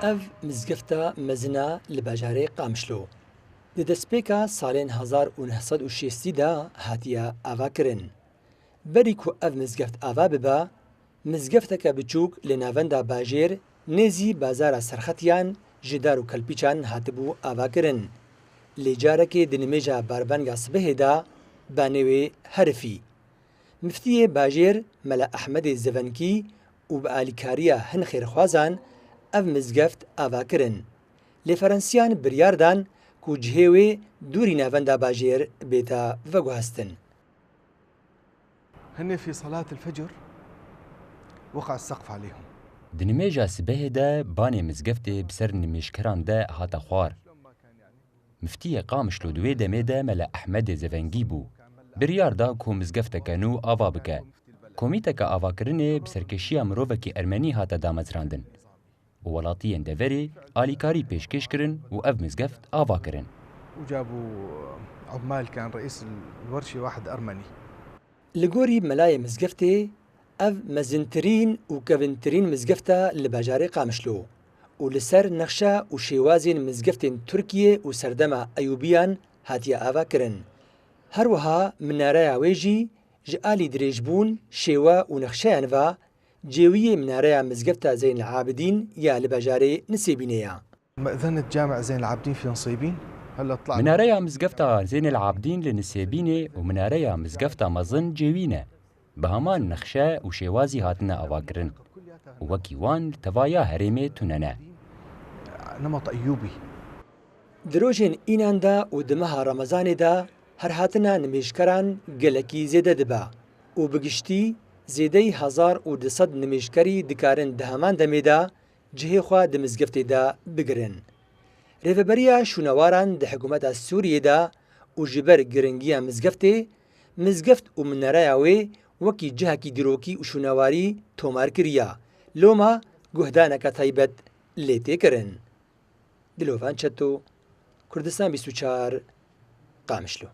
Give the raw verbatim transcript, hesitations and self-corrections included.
Ev mizgefta mezin a li bajarê Qamişlo. Di destpêka salên hezar û neh sed û şêstî de hatiye avakirin. Berî ku ev mizgeft ava bibe, mizgefteke biçûk li navenda bajêr nêzî bazara Serxetiyan ji dar û kelpîçan hatibû avakirin. Lê carekê di nimêja barbenga sibehê de banê wê herifî. Miftiyê bajêr Mela Ehmedê Zevenkî û bi alîkariya hin xêrxwazan ev mizgeft ava kirin. Lêferensiyan biryar dan ku cihê wê dûrî navenda bajêr bête veguhestin. هني في صلاة الفجر وقع السقف عليهم. Di nimêja sibehê de banê mizgeftê bi ser nimêjkeran de hate xwar. Miftiyê Qamişlo di wê demê de Mela Ehmedê Zevengî bû. Biryar da ku mizgefteke nû ava bike. Komîteke avakirinê bi serkêşiya mirovekî ermenî hate damezrandin û welatiyên deverê alîkarî pêşkêş kirin û ev mizgeft ava kirin. وجابوا عمال، كان رئيس الورشة واحد أرمني. Li gorî melayê mizgeftê, ev mezintirîn û kevintirîn mizgeft e li bajarê Qamişlo û li ser nexşe û şêwazên mizgeftên Tirkiyê û serdema Eyûbiyan hatiye avakirin. Her wiha minareya wê jî ji alî dirêjbûn, şêwe û nexşeyan ve cêwiyê minareya mizgefta Zeyn el Abidîn ya li bajarê Nisêbînê ye. مأذنة جامع زين العابدين في نصيبين. هلا طلعنا. Minareya mizgefta Zeyn el Abidîn li Nisêbînê û minareya mizgefta mezin cêwî ne. Bi heman nexşe û şêwazî hatine avakirin û wekî wan li tevaya herêmê tune ne. نمط أيوبي. Di rojên înan de û di meha Remezanê de herhatina nimêjkeran gelekî zêde dibe û bi giştî zêdeyî hezar û du sed nimêjkerî dikarin di heman demê de cihê xwe di mizgeftê de bigirin. Rêveberiya şûnewaran di hikûmeta Sûriyê de û ji ber giringiya mizgeftê, mizgeft û minareya wê wekî cihekî dîrokî û şûnewarî tomar kiriye. Loma guhdaneke taybet lê tê kirin. Dilovan Çeto, Kurdistan bîst û çar, Qamişlo.